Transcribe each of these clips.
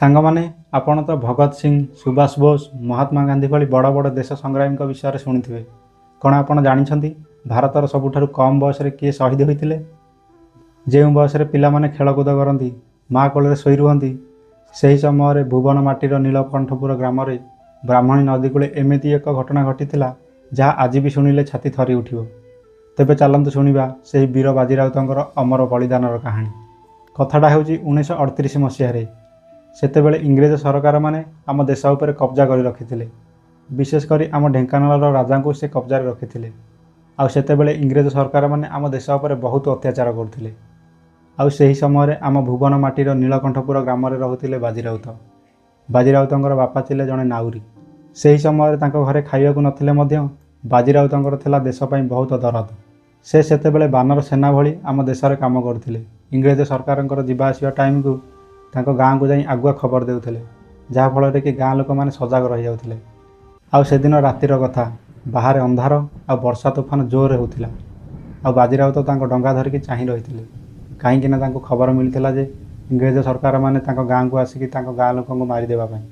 ସାଙ୍ଗମାନେ, ଆପଣ ତ ଭଗତ ସିଂ, ସୁଭାଷ ବୋଷ, ମହାତ୍ମା ଗାନ୍ଧୀ ଭଳି ବଡ଼ ବଡ଼ ଦେଶ ସଂଗ୍ରାମୀଙ୍କ ବିଷୟରେ ଶୁଣିଥିବେ। କ'ଣ ଆପଣ ଜାଣିଛନ୍ତି ଭାରତର ସବୁଠାରୁ କମ୍ ବୟସରେ କିଏ ଶହୀଦ ହୋଇଥିଲେ? ଯେଉଁ ବୟସରେ ପିଲାମାନେ ଖେଳକୁଦ କରନ୍ତି, ମା କୋଳରେ ଶୋଇ ରୁହନ୍ତି, ସେହି ସମୟରେ ଭୁବନ ମାଟିର ନୀଳକଣ୍ଠପୁର ଗ୍ରାମରେ ବ୍ରାହ୍ମଣୀ ନଦୀ କୂଳେ ଏମିତି ଏକ ଘଟଣା ଘଟିଥିଲା, ଯାହା ଆଜି ବି ଶୁଣିଲେ ଛାତି ଥରି ଉଠିବ। ତେବେ ଚାଲନ୍ତୁ ଶୁଣିବା ସେହି ବୀର ବାଜିରାଉତଙ୍କର ଅମର ବଳିଦାନର କାହାଣୀ। କଥାଟା ହେଉଛି 1938 ମସିହାରେ। ସେତେବେଳେ ଇଂରେଜ ସରକାରମାନେ ଆମ ଦେଶ ଉପରେ କବ୍ଜା କରି ରଖିଥିଲେ। ବିଶେଷ କରି ଆମ ଢେଙ୍କାନାଳର ରାଜାଙ୍କୁ ସେ କବ୍ଜାରେ ରଖିଥିଲେ। ଆଉ ସେତେବେଳେ ଇଂରେଜ ସରକାରମାନେ ଆମ ଦେଶ ଉପରେ ବହୁତ ଅତ୍ୟାଚାର କରୁଥିଲେ। ଆଉ ସେହି ସମୟରେ ଆମ ଭୁବନ ମାଟିର ନୀଳକଣ୍ଠପୁର ଗ୍ରାମରେ ରହୁଥିଲେ ବାଜିରାଉତ। ବାଜିରାଉତଙ୍କର ବାପା ଥିଲେ ଜଣେ ନାଉରୀ। ସେହି ସମୟରେ ତାଙ୍କ ଘରେ ଖାଇବାକୁ ନଥିଲେ ମଧ୍ୟ ବାଜିରାଉତଙ୍କର ଥିଲା ଦେଶ ପାଇଁ ବହୁତ ଦରଦ। ସେ ସେତେବେଳେ ବାନର ସେନା ଭଳି ଆମ ଦେଶରେ କାମ କରୁଥିଲେ। ଇଂରେଜ ସରକାରଙ୍କର ଯିବା ଆସିବା ଟାଇମକୁ ତାଙ୍କ ଗାଁକୁ ଯାଇ ଆଗୁଆ ଖବର ଦେଉଥିଲେ, ଯାହାଫଳରେ କି ଗାଁ ଲୋକମାନେ ସଜାଗ ରହିଯାଉଥିଲେ। ଆଉ ସେଦିନ ରାତିର କଥା, ବାହାରେ ଅନ୍ଧାର ଆଉ ବର୍ଷା ତୋଫାନ ଜୋରରେ ହେଉଥିଲା। ଆଉ ବାଜିରାଉତ ତାଙ୍କ ଡଙ୍ଗା ଧରିକି ଚାହିଁ ରହିଥିଲେ, କାହିଁକିନା ତାଙ୍କୁ ଖବର ମିଳିଥିଲା ଯେ ଇଂରେଜ ସରକାରମାନେ ତାଙ୍କ ଗାଁକୁ ଆସିକି ତାଙ୍କ ଗାଁ ଲୋକଙ୍କୁ ମାରିଦେବା ପାଇଁ।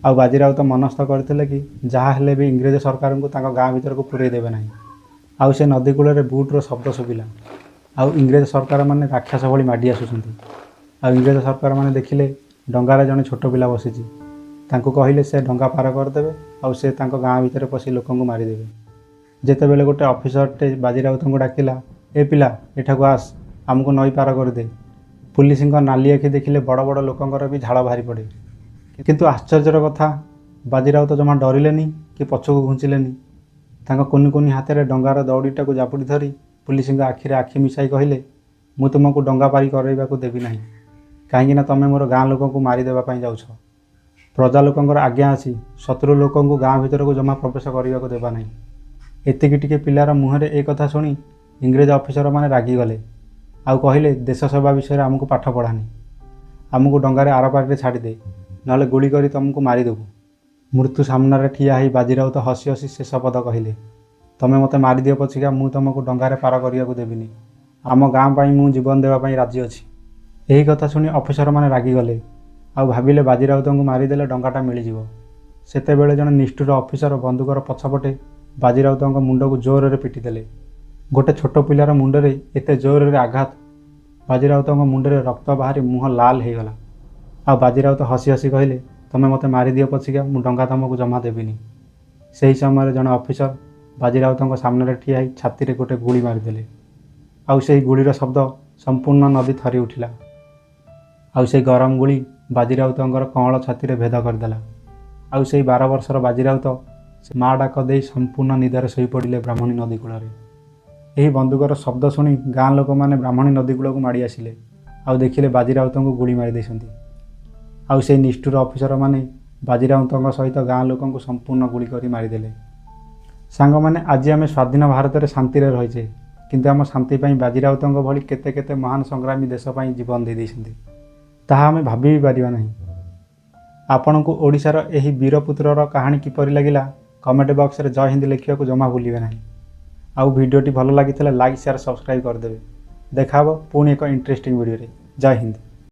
ଆଉ ବାଜିରାଉତ ମନସ୍ଥ କରିଥିଲେ କି ଯାହା ହେଲେ ବି ଇଂରେଜ ସରକାରଙ୍କୁ ତାଙ୍କ ଗାଁ ଭିତରକୁ ପୁରେଇ ଦେବେ ନାହିଁ। ଆଉ ସେ ନଦୀ କୂଳରେ ବୁଟ୍ର ଶବ୍ଦ ଶୁଭିଲା, ଆଉ ଇଂରେଜ ସରକାରମାନେ ରାକ୍ଷସ ଭଳି ମାଡ଼ି ଆସୁଛନ୍ତି। ଆଉ ଇଂରେଜ ସରକାରମାନେ ଦେଖିଲେ ଡଙ୍ଗାରେ ଜଣେ ଛୋଟ ପିଲା ବସିଛି। ତାଙ୍କୁ କହିଲେ ସେ ଡଙ୍ଗା ପାର କରିଦେବେ ଆଉ ସେ ତାଙ୍କ ଗାଁ ଭିତରେ ପଶି ଲୋକଙ୍କୁ ମାରିଦେବେ। ଯେତେବେଳେ ଗୋଟେ ଅଫିସରଟେ ବାଜିରାଉତଙ୍କୁ ଡାକିଲା, "ଏ ପିଲା, ଏଠାକୁ ଆସ, ଆମକୁ ନଈ ପାର କରିଦେ।" ପୁଲିସଙ୍କ ନାଲି ଆଖି ଦେଖିଲେ ବଡ଼ ବଡ଼ ଲୋକଙ୍କର ବି ଝାଳ ବାହାରି ପଡ଼େ। କିନ୍ତୁ ଆଶ୍ଚର୍ଯ୍ୟର କଥା, ବାଜିରାଉତ ଜମା ଡରିଲେନି କି ପଛକୁ ଘୁଞ୍ଚିଲେନି। ତାଙ୍କ କୁନି କୁନି ହାତରେ ଡଙ୍ଗାର ଦଉଡ଼ିଟାକୁ ଜାବୁଡ଼ି ଧରି ପୁଲିସଙ୍କ ଆଖିରେ ଆଖି ମିଶାଇ କହିଲେ, "ମୁଁ ତୁମକୁ ଡଙ୍ଗା ପାରି କରାଇବାକୁ ଦେବି ନାହିଁ, କାହିଁକିନା ତୁମେ ମୋର ଗାଁ ଲୋକଙ୍କୁ ମାରିଦେବା ପାଇଁ ଯାଉଛ। ପ୍ରଜା ଲୋକଙ୍କର ଆଜ୍ଞା ଅଛି, ଶତ୍ରୁ ଲୋକଙ୍କୁ ଗାଁ ଭିତରକୁ ଜମା ପ୍ରବେଶ କରିବାକୁ ଦେବା ନାହିଁ।" ଏତିକି ଟିକେ ପିଲାର ମୁହଁରେ ଏ କଥା ଶୁଣି ଇଂରେଜ ଅଫିସରମାନେ ରାଗିଗଲେ ଆଉ କହିଲେ, "ଦେଶ ସେବା ବିଷୟରେ ଆମକୁ ପାଠ ପଢ଼ାନି। ଆମକୁ ଡଙ୍ଗାରେ ଆରପାରିରେ ଛାଡ଼ିଦେ, ନହେଲେ ଗୁଳି କରି ତୁମକୁ ମାରିଦେବୁ।" ମୃତ୍ୟୁ ସାମ୍ନାରେ ଠିଆ ହେଇ ବାଜିରାଉତ ହସି ହସି ଶେଷ ପଦ କହିଲେ, "ତମେ ମୋତେ ମାରିଦିଅ ପଛିକା, ମୁଁ ତୁମକୁ ଡଙ୍ଗାରେ ପାର କରିବାକୁ ଦେବିନି। ଆମ ଗାଁ ପାଇଁ ମୁଁ ଜୀବନ ଦେବା ପାଇଁ ରାଜି ଅଛି।" ଏହି କଥା ଶୁଣି ଅଫିସରମାନେ ରାଗିଗଲେ ଆଉ ଭାବିଲେ ବାଜିରାଉତଙ୍କୁ ମାରିଦେଲେ ଡଙ୍ଗାଟା ମିଳିଯିବ। ସେତେବେଳେ ଜଣେ ନିଷ୍ଠୁର ଅଫିସର ବନ୍ଧୁକର ପଛପଟେ ବାଜିରାଉତଙ୍କ ମୁଣ୍ଡକୁ ଜୋରରେ ପିଟିଦେଲେ। ଗୋଟେ ଛୋଟ ପିଲାର ମୁଣ୍ଡରେ ଏତେ ଜୋରରେ ଆଘାତ, ବାଜିରାଉତଙ୍କ ମୁଣ୍ଡରେ ରକ୍ତ ବାହାରି ମୁହଁ ଲାଲ ହେଇଗଲା। ଆଉ ବାଜିରାଉତ ହସି ହସି କହିଲେ, "ତମେ ମୋତେ ମାରିଦିଅ ପଛିକା, ମୁଁ ଡଙ୍ଗା ତମକୁ ଜମା ଦେବିନି।" ସେହି ସମୟରେ ଜଣେ ଅଫିସର ବାଜିରାଉତଙ୍କ ସାମ୍ନାରେ ଠିଆ ହେଇ ଛାତିରେ ଗୋଟେ ଗୁଳି ମାରିଦେଲେ। ଆଉ ସେହି ଗୁଳିର ଶବ୍ଦ ସମ୍ପୂର୍ଣ୍ଣ ନଦୀ ଥରି ଉଠିଲା। ଆଉ ସେଇ ଗରମ ଗୁଳି ବାଜିରାଉତଙ୍କର କଅଁଳ ଛାତିରେ ଭେଦ କରିଦେଲା। ଆଉ ସେଇ 12 ବର୍ଷର ବାଜିରାଉତ ମା ଡାକ ଦେଇ ସମ୍ପୂର୍ଣ୍ଣ ନିଦରେ ଶୋଇପଡ଼ିଲେ ବ୍ରାହ୍ମଣୀ ନଦୀ କୂଳରେ। ଏହି ବନ୍ଧୁକର ଶବ୍ଦ ଶୁଣି ଗାଁ ଲୋକମାନେ ବ୍ରାହ୍ମଣୀ ନଦୀ କୂଳକୁ ମାଡ଼ି ଆସିଲେ ଆଉ ଦେଖିଲେ ବାଜିରାଉତଙ୍କୁ ଗୁଳି ମାରି ଦେଇଛନ୍ତି। ଆଉ ସେଇ ନିଷ୍ଠୁର ଅଫିସରମାନେ ବାଜିରାଉତଙ୍କ ସହିତ ଗାଁ ଲୋକଙ୍କୁ ସମ୍ପୂର୍ଣ୍ଣ ଗୁଳି କରି ମାରିଦେଲେ। ସାଙ୍ଗମାନେ, ଆଜି ଆମେ ସ୍ୱାଧୀନ ଭାରତରେ ଶାନ୍ତିରେ ରହିଛେ, କିନ୍ତୁ ଆମ ଶାନ୍ତି ପାଇଁ ବାଜିରାଉତଙ୍କ ଭଳି କେତେ କେତେ ମହାନ ସଂଗ୍ରାମୀ ଦେଶ ପାଇଁ ଜୀବନ ଦେଇ ଦେଇଛନ୍ତି, ତାହା ଆମେ ଭାବି ବି ପାରିବା ନାହିଁ। ଆପଣଙ୍କୁ ଓଡ଼ିଶାର ଏହି ବୀରପୁତ୍ରର କାହାଣୀ କିପରି ଲାଗିଲା, କମେଣ୍ଟ ବକ୍ସରେ ଜୟ ହିନ୍ଦ ଲେଖିବାକୁ ଜମା ଭୁଲିବେ ନାହିଁ। ଆଉ ଭିଡ଼ିଓଟି ଭଲ ଲାଗିଥିଲେ ଲାଇକ୍, ସେୟାର, ସବସ୍କ୍ରାଇବ୍ କରିଦେବେ। ଦେଖା ହେବ ପୁଣି ଏକ ଇଣ୍ଟରେଷ୍ଟିଂ ଭିଡ଼ିଓରେ। ଜୟ ହିନ୍ଦ।